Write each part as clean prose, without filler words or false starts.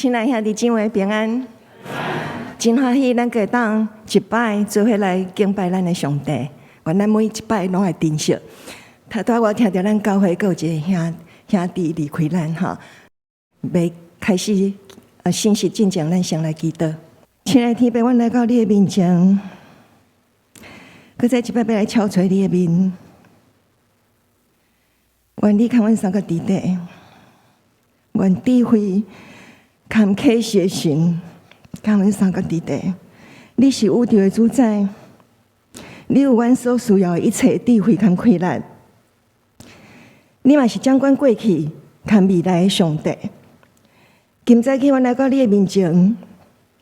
親愛兄弟姊妹平安，真歡喜咱會當一擺做伙來敬拜咱的上帝。願咱每一擺攏會珍惜。頭拄仔我聽著咱教會閣有一個兄弟離開咱吼，未開始信息進前，咱先來祈禱。親愛的天父，阮來到你的面前，閣再一擺欲來敲揣你的面。願你共阮相佮佇底，願智慧佮啟示的神，共阮相佮佇底。你是宇宙的主宰，你有阮所需要的一切智慧佮氣力。你嘛是掌管過去佮未來的上帝。今早起，阮來到你的面前，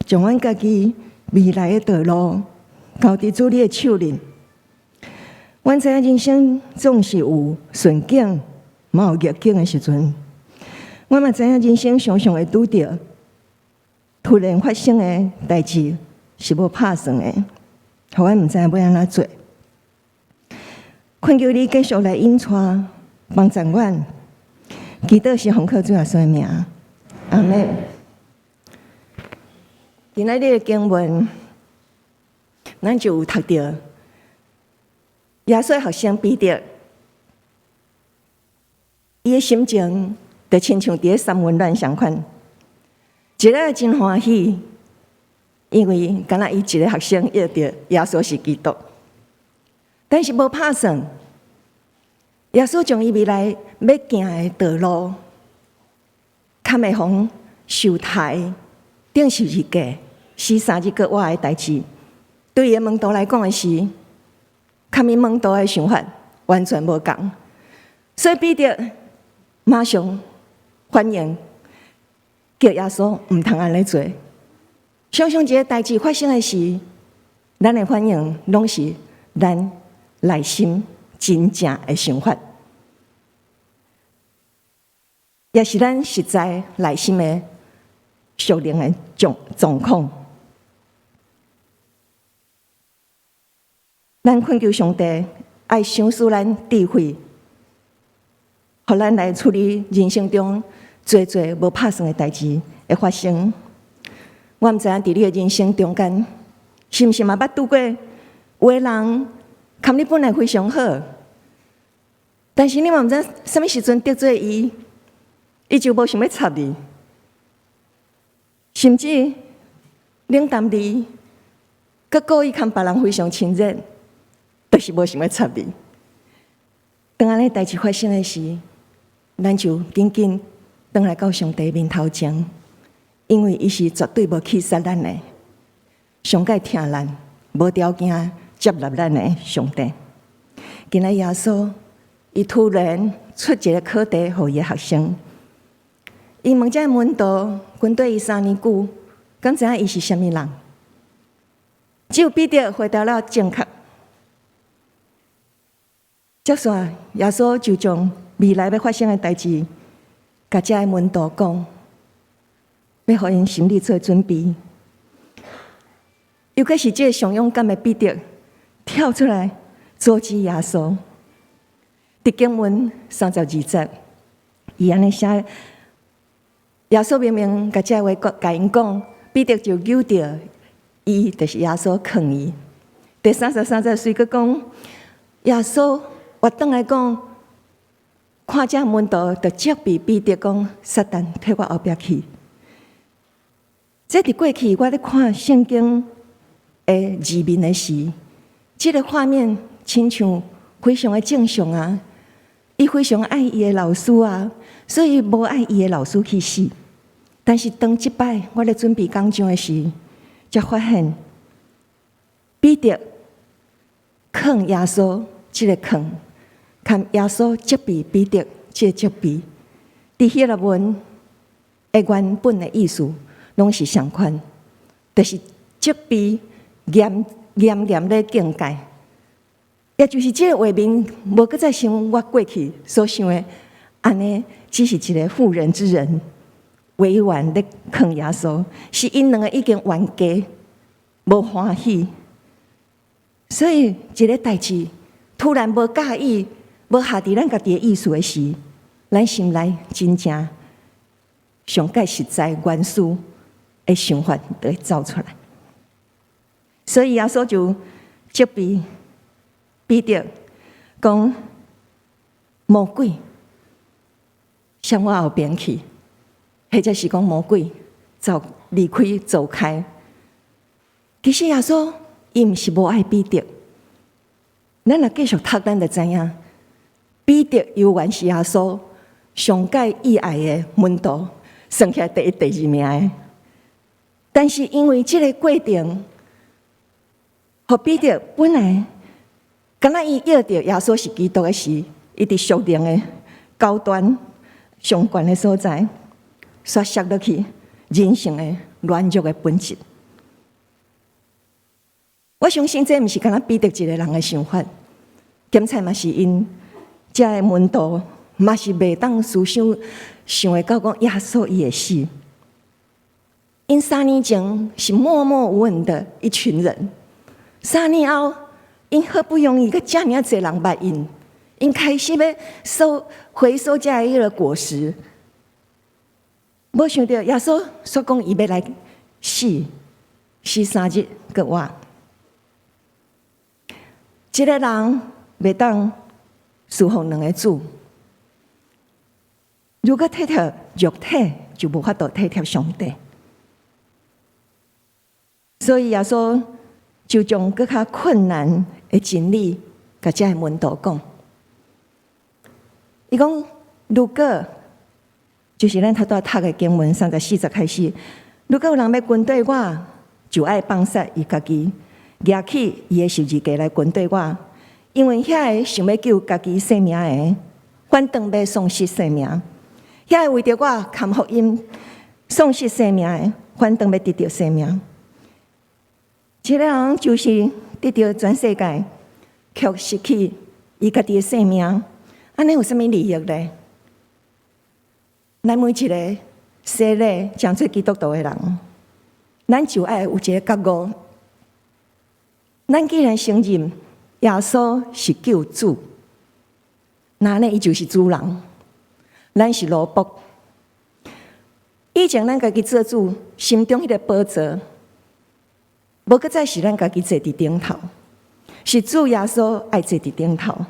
將阮家己未來的道路交佇主你的手裡。阮知影人生總是有順境，嘛有逆境的時陣。阮嘛知影人生常常會拄著突然發生的代誌是無拍算的，予阮毋知影欲按怎做。懇求你繼續來引帶幫助阮，祈禱是奉靠主耶穌的名，阿們。今仔日的經文，咱就有讀著耶穌學生彼得，伊的心情就親像佇咧三溫暖仝款，一個真歡喜，因為敢若伊一個學生約著耶穌是基督，但是無拍算，耶穌將伊未來欲行的道路，較會予受刣、釘十字架、死3日閣活的代誌，對伊的門徒來講的是，佮伊門徒的想法完全無仝，所以彼得馬上反應，叫耶穌毋通按呢做。常常一个代誌發生的時，咱的反應攏是咱內心真正的想法，也是咱實在內心的屬靈的狀況。咱懇求上帝愛賞賜咱智慧，予咱來處理人生中濟濟無拍算的代誌會發生。我毋知影佇你的人生中間，是毋是嘛捌拄過有的人，佮你本來非常好，但是你嘛毋知啥物時陣得罪伊，伊就無想欲插你，甚至冷淡你，閣故意佮別人非常親熱，就是無想欲插你。當按呢代誌發生的時，咱就緊緊轉來到上帝面頭前，因為伊是絕對無棄殺咱的，上蓋疼咱，無條件接納咱的上帝。今仔耶穌，伊突然出一个課題予伊的學生，伊問這門徒跟綴伊3年久，敢知影伊是啥物人？只有彼得回答了正確。接續，耶穌就將未來欲發生的代誌，共這个門徒講，欲予𪜶心理做準備。尤其是這个上勇敢的彼得跳出來阻止耶穌。佇經文32節，伊按呢寫：耶穌明明共這个話共𪜶講，彼得就揪著伊，就是耶穌囥伊。第33節隨閣講，耶穌越轉來講，看這門徒就責備彼得講：撒旦退我後壁去。這佇過去我咧看聖經的字面的時，這个畫面親像非常的正常啊。伊非常愛伊的老師啊，所以無愛伊的老師去死。但是當這擺我咧準備講章的時，才發現彼得囥耶穌這个囥，佮耶穌責備彼得這個責備，佇希臘文的原本的意思攏是相款，就是責備嚴嚴嚴咧警戒，也就是這个畫面無閣再像我過去所想的，按呢只是一个婦人之仁，委婉咧囥耶穌，是𪜶兩个已經冤家，無歡喜，所以一个代誌突然無佮意，無合佇咱家己的意思的時，咱心內真正上蓋實在原始的想法就會走出來。所以耶穌就責備彼得講：魔鬼向我後邊去，或者是講魔鬼走離開走開。其實耶穌伊毋是無愛彼得，咱若繼續讀，咱就知影，彼得猶原是耶穌上蓋意愛的門徒，算起來第一、第二名的。但是因為這个過程，予彼得本來敢若伊約著耶穌是基督的時，伊佇屬靈的高端上懸的所在，煞摔落去人性的軟弱的本質。我相信這毋是干焦彼得一个人的想法，檢採嘛是𪜶遮的門徒嘛是袂當思想想會到講耶穌伊會死。𪜶3年前是默默無聞的一群人，3年後，𪜶好不容易閣遮爾仔濟人捌𪜶，𪜶開始欲收回收遮的彼个果實，無想著耶穌煞講伊欲來死，死3日閣活。一个人袂當侍奉兩个主，如果體貼肉體，就無法度體貼上帝。所以耶穌就將閣較困難的真理，共遮的門徒講。伊講：如果就是咱頭拄仔讀的經文34節開始，如果有人欲跟綴我，就愛放殺伊家己，舉起伊的十字架來跟綴我。因為遐个想欲救家己性命的，反轉欲喪失性命；遐个為著我堪福音喪失性命的，反轉欲得著性命。一个人就是得著全世界，卻失去伊家己的性命，按呢有啥物利益咧？咱每一个洗禮成做基督徒的人，咱就愛有一个覺悟。咱既然承認耶穌是救主，那按呢伊就是主人，咱是奴僕。以前咱家己做主，心中彼个寶座，無閣再是咱家己坐佇頂頭，是主耶穌愛坐佇頂頭。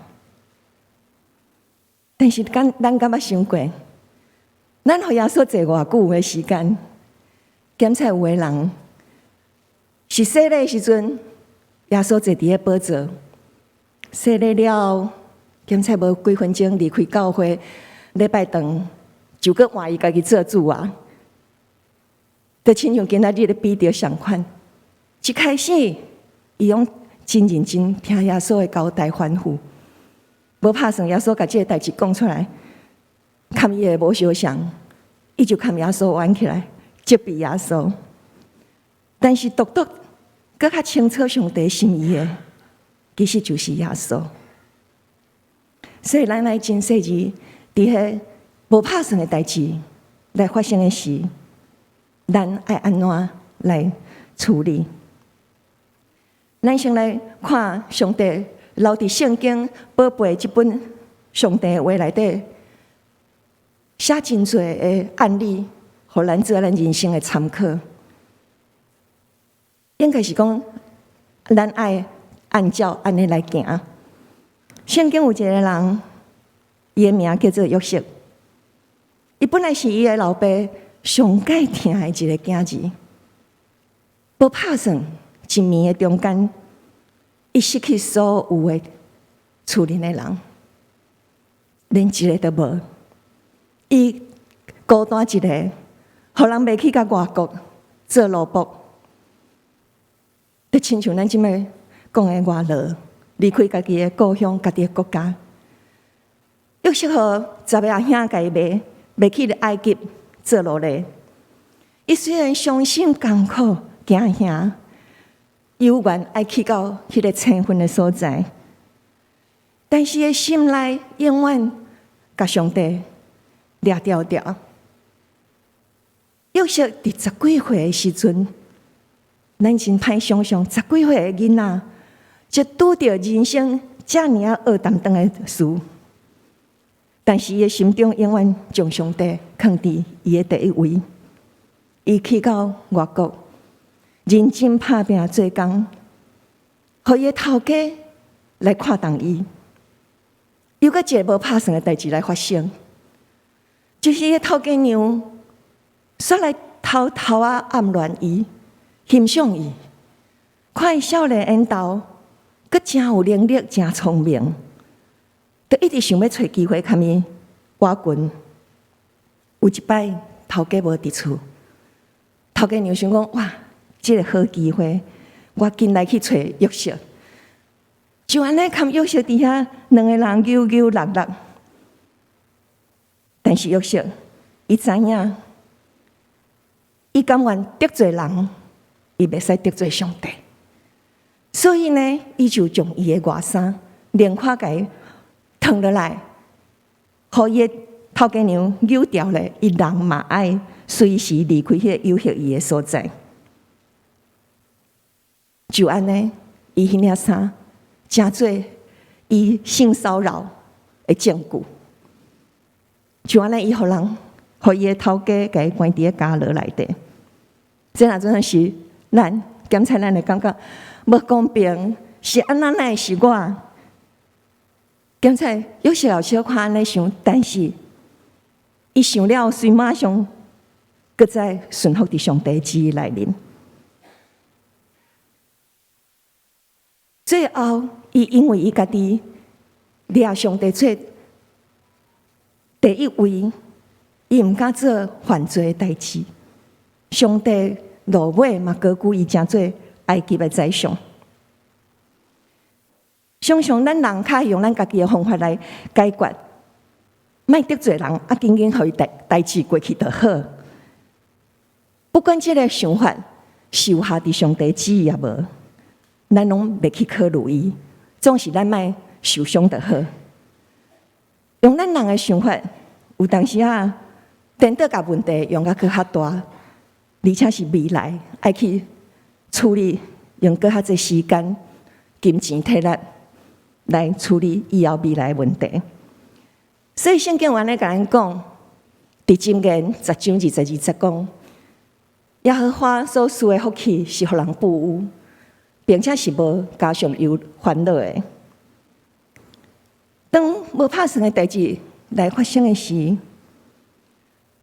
但是，敢咱敢捌想過，咱予耶穌坐偌久的時間？檢採有的人是洗禮的時陣，耶穌坐佇个寶座，洗禮了後，檢採無幾分鐘離開教會，禮拜堂就閣換伊家己做主啊！就親像今仔日的彼得仝款，一開始伊攏真認真聽耶穌的交代吩咐，無拍算耶穌共這个代誌講出來，佮伊的無相像，伊就共耶穌冤起來，責備耶穌。但是獨獨閣較清楚上帝心意的，其實就是耶穌。所以咱愛真細膩，佇彼無拍算的代誌來發生的時，咱愛按怎來處理？咱先來看上帝留佇聖經寶貝這本上帝的話內底，寫真濟的案例，予咱做咱人生的參考。應該是講，咱愛按照按呢來行。聖經有一个人，伊的名叫做約瑟。伊本來是伊的老爸上蓋疼的一个囝兒，無拍算一暝的中間，伊失去所有的厝裡的人，連一个都無。伊孤單一個，予人賣去到外國做奴僕，就親像咱這擺講的外勞，離開家己的故鄉、家己的國家。約瑟予10個阿兄共伊賣，賣去埃及做奴隸。伊雖然傷心艱苦、驚嚇，猶原愛去到彼个青訓的所在，但是伊心內永遠共上帝掠牢牢。約瑟佇十幾歲的時陣，咱真歹想象，十幾歲的囡仔就拄著人生遮爾仔僫澹當的事，但是伊的心中永遠將上帝囥佇伊的第一位。伊去到外國，認真拍拚做工，予伊的頭家來看重伊。又閣一個無拍算的代誌來發生，就是伊的頭家娘煞來偷偷仔暗戀伊，欣賞伊，看伊少年緣投，閣誠有能力，誠聰明，就一直想欲揣機會共伊倚近。有一擺頭家無佇厝，頭家娘想講：哇，這個好機會，我緊來去揣約瑟。就按呢，共約瑟佇遐兩个人扭扭搦搦。但是約瑟，伊知影，伊甘願得罪人，伊袂使得罪上帝。所以呢，伊就將伊的外衫連看共伊褪落來，予伊的頭家娘扭掉咧，伊人嘛愛隨時離開彼個誘惑伊的所在。就按呢，伊彼領衫成做伊性騷擾的證據。就按呢，伊予人，予伊的頭家共伊關佇咧監牢內底。這若陣是咱檢查咱會感覺無公平，是按怎會是我？檢查有時候小可按呢想，但是伊想了，隨馬上閣再順服佇上帝旨意內面。最後，伊因為伊家己掠上帝做第一位，伊毋敢做犯罪的代誌。上帝落尾嘛高舉伊成做埃及的宰相。常常咱人較愛用咱家己的方法來解決，莫得罪人，啊，緊緊予伊代代誌過去就好。不管這個想法是有合佇上帝旨意抑無，咱攏袂去考慮伊，總是咱莫受傷就好。用咱人的想法，有當時啊，顛倒共問題用甲閣較大，而且是未來愛去處理，用閣較濟時間、金錢、體力來處理以後未來的問題。所以聖經有按呢共咱講，佇箴言10章22節講，耶和華所賜的福氣是予人富有，並且是無加上憂煩惱的。當無拍算的代誌來發生的時，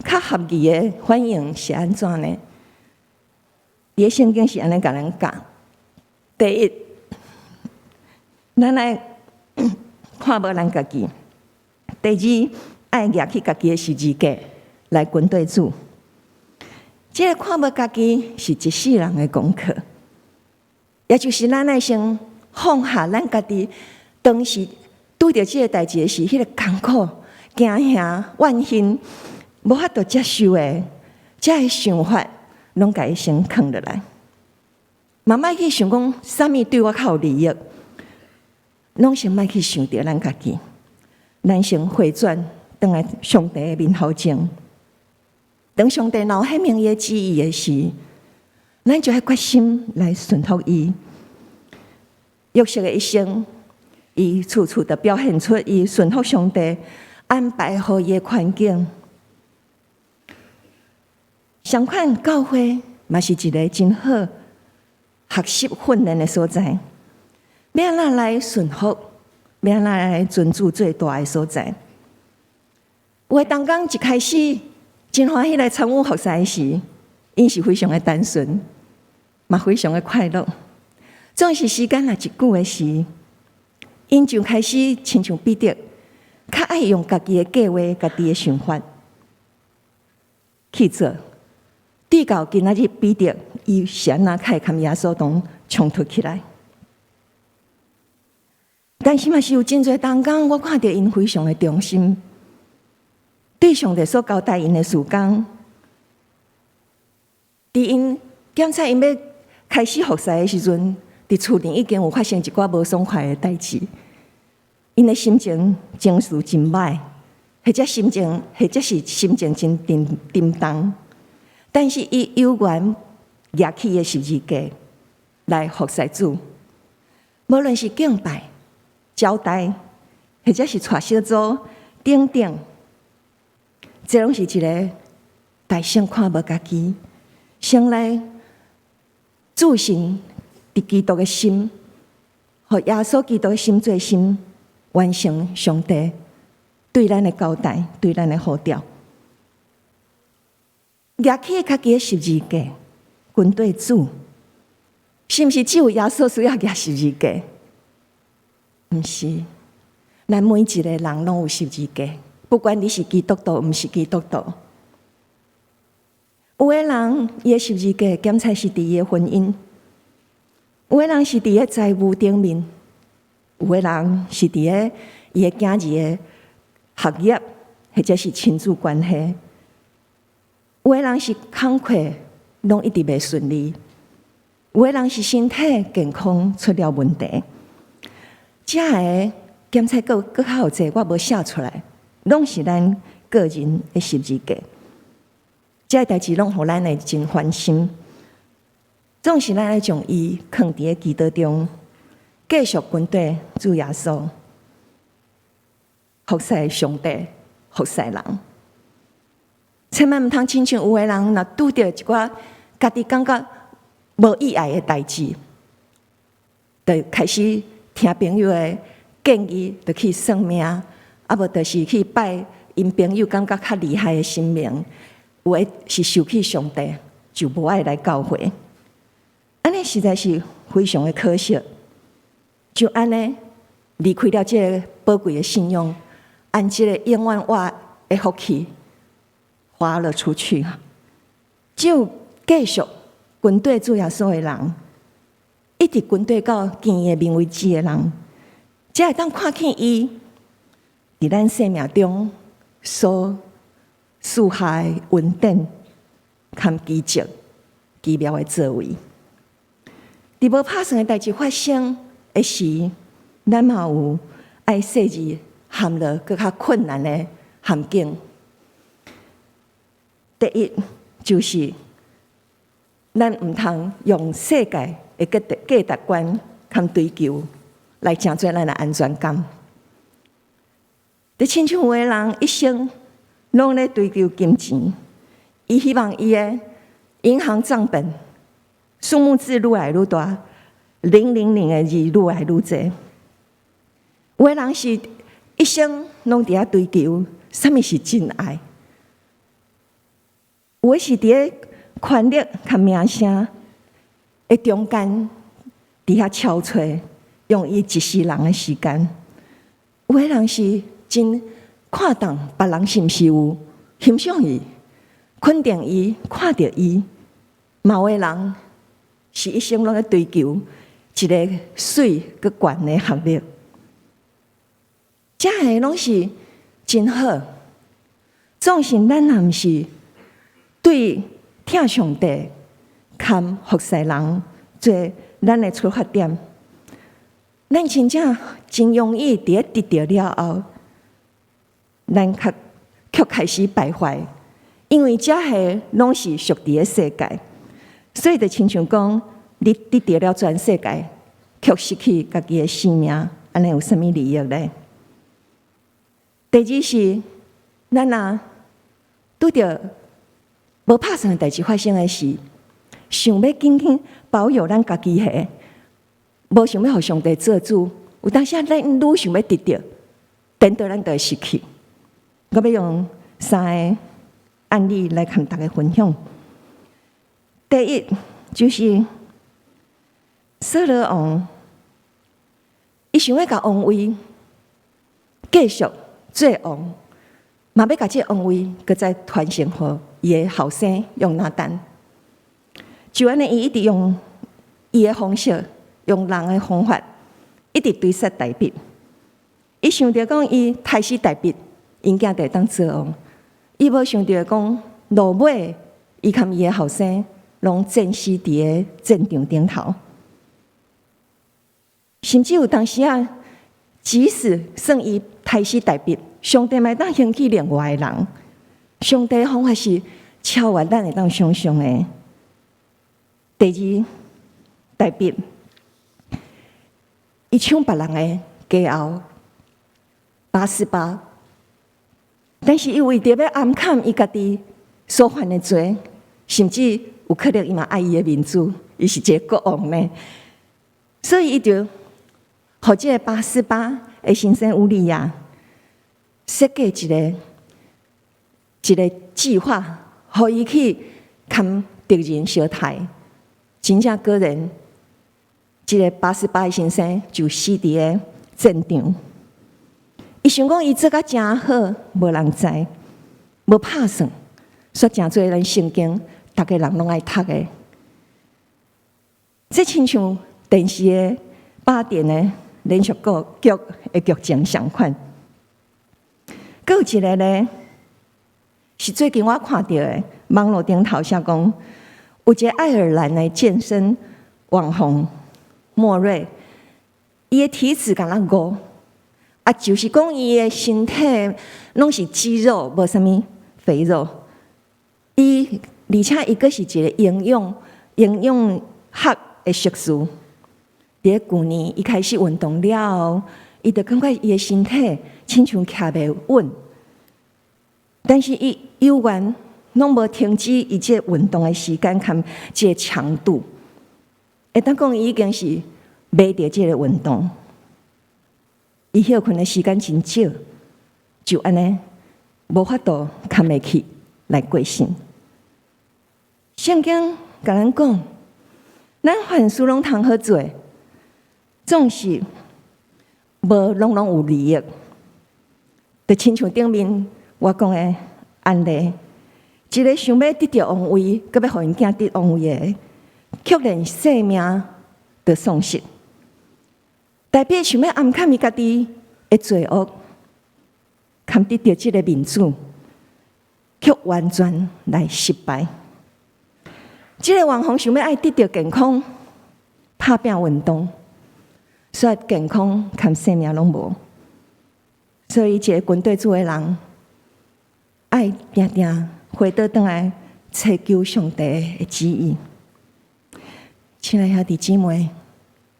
較合宜的反應是按怎呢？佇咧聖經是按呢共咱教：第一，咱愛看無咱家己；第二，愛舉起家己的十字架來跟綴主。這个看無家己是一世人的功課，也就是咱愛先放下咱家己當時拄著這个代誌時，彼个艱苦、驚嚇、怨恨，無法度接受的，這个想法，攏共伊先囥落來。嘛莫去想講啥物對我較有利益，攏先莫去想著咱家己，咱先回轉轉來上帝的面頭前。當上帝若有顯明伊的旨意的時，咱就愛決心來順服伊。約瑟的一生，伊處處的表現出伊順服上帝安排予伊的環境。相款教會嘛是一个真好學習訓練的所在。欲按怎來順服，欲按怎來尊主做大的所在。有的同工一開始真歡喜來參與服侍時，𪜶是非常的單純，嘛非常的快樂。總是時間若一久的時，𪜶就開始親像彼得，較愛用家己的計畫、家己的想法去做。直到今仔日，彼得伊是按怎較會共耶穌同衝突起來。但是嘛是有真濟同工，我看著𪜶非常的忠心，對上帝所交代𪜶的事工，佇𪜶檢查𪜶欲開始服侍的時陣，佇厝內已經有發生一寡無爽快的代誌，𪜶的心情情緒真䆀，或者心情，或者是心情真沉沉重。但是伊猶原舉起伊的十字架來服侍主，無論是敬拜、招待，或者是帶小組、等等，這攏是一个大先看無家己，先來注信佇基督的心，予耶穌基督的心做心，完成上帝對咱的交代，對咱的呼召。舉起家己的十字架，跟綴主，是毋是只有耶穌需要舉十字架？毋是，咱每一个人攏有十字架，不管你是基督徒，毋是基督徒。有的人伊的十字架檢查是佇伊的婚姻，有的人是佇个財務頂面，有的人是佇个伊的囝兒的學業，或者是親子關係。有的人是工課攏一直袂順利，有的人是身體健康出了問題。這个檢查閣閣較有濟，我無寫出來，攏是咱個人的十字架。這个代誌攏予咱會真煩心，總是咱愛將伊囥佇个祈禱中，繼續跟綴主耶穌，服侍上帝，服侍人。千萬毋通親像有的人，若拄著一寡家己感覺無意愛的代誌，就開始聽朋友的建議，就去算命，啊無就是去拜𪜶朋友感覺較厲害的神明。有的是受氣上帝，就無愛來教會。按呢實在是非常的可惜。就按呢離開了這个寶貴的信仰，按這个永遠活的福氣花了出去。只有繼續跟綴主耶穌的人，一直跟綴到見伊的面為止的人，才會當看見伊佇咱生命中所賜下的恩典佮奇蹟、奇妙的作為。佇無拍算的代誌發生的時，咱嘛有愛細膩陷落閣較困難的陷阱。第一，就是咱毋通用世界的價值觀佮追求來成做咱的安全感。就親像有的人一生攏咧追求金錢，伊希望伊的銀行帳本數目字愈來愈大，零零零的字愈來愈濟。有的人是一生攏佇遐追求啥物是真愛，有的是佇咧權力佮名聲的中間佇遐敲揣，用伊一世人的時間。有的人是真看重別人是毋是有欣賞伊、肯定伊、看著伊。嘛有的人是一生攏咧追求一个媠閣懸的學歷，這个攏是真好。總是咱若毋是對疼上帝、堪服侍人做咱的出發點，咱真正真容易佇咧得著了後，咱卻卻開始敗壞，因為這些攏是屬佇咧世界，所以就親像講，你得著了全世界，卻失去家己的性命，按呢有啥物利益咧？第二是，咱若拄著無拍算的代誌發生的時，想欲緊緊保有咱家己的，無想欲予上帝做主，有當時啊，咱愈想欲得著，顛倒咱就會失去。我欲用三个案例來共大家分享。第一，就是掃羅王，伊想欲共王位繼續做王，嘛欲共這个王位閣再傳承予伊的後生約拿單。就按呢，伊一直用伊的方式，用人的方法，一直追殺大衛。伊想著講，伊刣死大衛，𪜶囝就會當做王。伊無想著講，落尾伊佮伊的後生攏戰死佇个戰場頂頭。甚至有當時啊，即使算伊刣死大衛，上帝嘛會當興起另外的人。上帝的方法是超越咱會當想象的。第二，大衛，伊搶別人的佳偶，拔示巴，但是伊為著欲掩崁伊家己所犯的罪，甚至有可能伊嘛愛伊的面子，伊是一个國王呢，所以伊就予這个拔示巴的先生烏利亞設計一个一个計劃，予伊去共敵人相刣。真正果然，這个拔示巴的先生就死佇个戰場。伊想講伊做甲誠好，無人知，無拍算，煞成做咱聖經，逐个人攏愛讀的。這親像電視的八點的連續劇的劇情相款。閣有一個呢，是最近我看著的網路頂頭寫講，有一个愛爾蘭的健身網紅莫瑞，伊的體脂敢若5，啊，就是講伊的身體攏是肌肉，無啥物肥肉。伊而且伊閣是一个營養學的碩士。佇咧舊年，伊開始運動了後，伊就感覺伊的身體親像徛袂穩。但是伊猶原攏無停止伊這個運動的時間佮這个強度。會當講伊已經是迷著這个運動。伊歇睏的時間真少，就按呢無法度崁袂去來過身。聖經共咱講，咱凡事攏通好做，總是無攏攏有利益。就親像頂面我講的案例，一个想欲得著王位，閣欲予𪜶囝得王位的，卻連性命都喪失。大衛想欲掩崁伊家己的罪惡，堪得著這个面子，卻完全來失敗。這个網紅想欲愛得著健康，拍拚運動，煞健康佮性命攏無。所以，一个軍隊主的人，愛定定回倒轉來尋求上帝的旨意。親愛兄弟姊妹，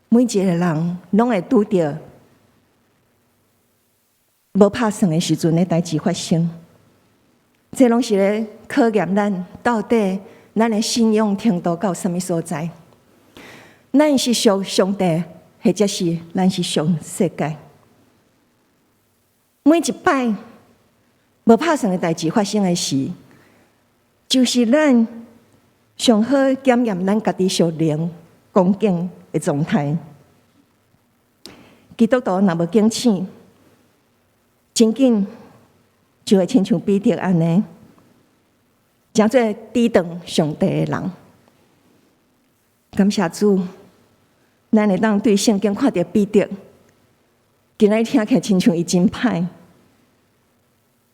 每一個人攏會拄著無拍算的時陣的代誌發生，這攏是咧考驗咱到底咱的信仰程度到啥物所在。咱是屬上帝，或者是咱是屬世界。每一擺無拍算的代誌發生的時，就是咱上好檢驗咱家己屬靈光景的狀態。基督徒若無警醒，真緊就會親像彼得按呢，成做抵擋上帝的人。感謝主，咱會當對聖經看著彼得，今仔日聽起來親像伊真歹，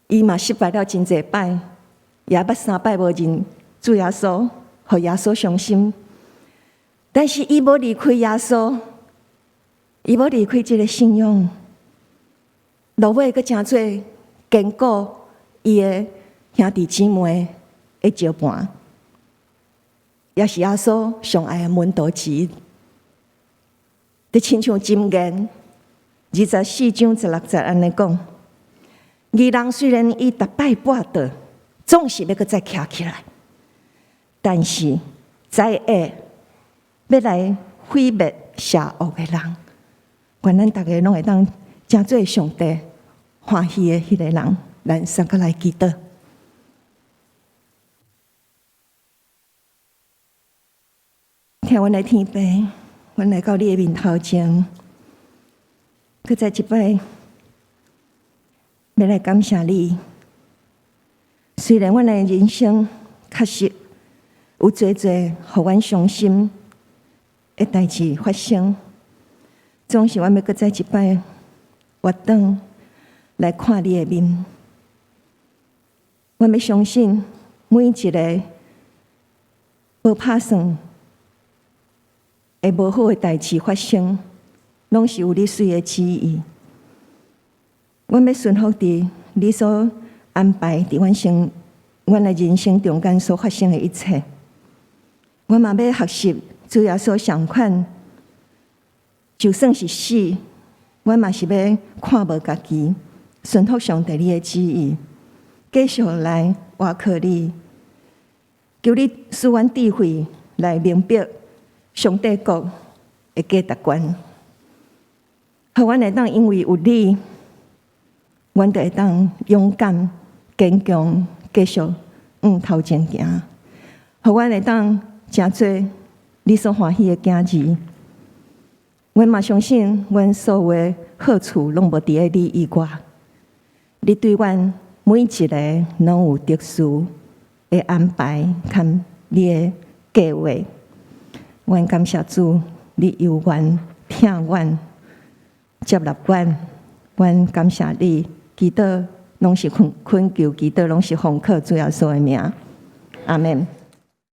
伊嘛失敗了真濟擺，也捌三擺無認主耶穌，予耶穌傷心。但是伊無離開耶穌，伊無離開這个信仰，落尾閣成做堅固伊的兄弟姊妹的石盤，也是耶穌上愛的門徒之一。就親像箴言24章16節按呢講：義人雖然伊逐擺跋倒，總是欲閣再徛起來，但是災厄欲來毀滅邪惡的人。願咱逐个攏會當成做上帝歡喜的彼个人，咱三個來祈禱。聽阮的天父，阮來到你的面頭前，閣再一擺，欲來感謝你。雖然阮的人生確實有濟濟予阮傷心的代誌發生，總是阮欲閣再一擺回轉來看你的面。阮欲相信每一个無拍算的無好的代誌發生，攏是有你媠的旨意。阮欲順服佇你所安排佇阮的人生中間所發生的一切。阮嘛欲學習主耶穌相款，就算是死，阮嘛是欲看無家己，順服上帝你的旨意。繼續來倚靠你，求你賜阮智慧來明白上帝國的價值觀，予阮會當因為有你，阮就會當勇敢堅強，繼續向頭前行，予阮會當成做你所歡喜的囝兒。阮嘛相信，阮所有的好處攏無佇咧你以外。你對阮每一个攏有特殊的安排，佮你的計劃。阮感謝主，你猶原疼阮，接納阮。阮感謝你，祈禱攏是懇懇求，祈禱攏是奉靠主耶穌的名。阿們。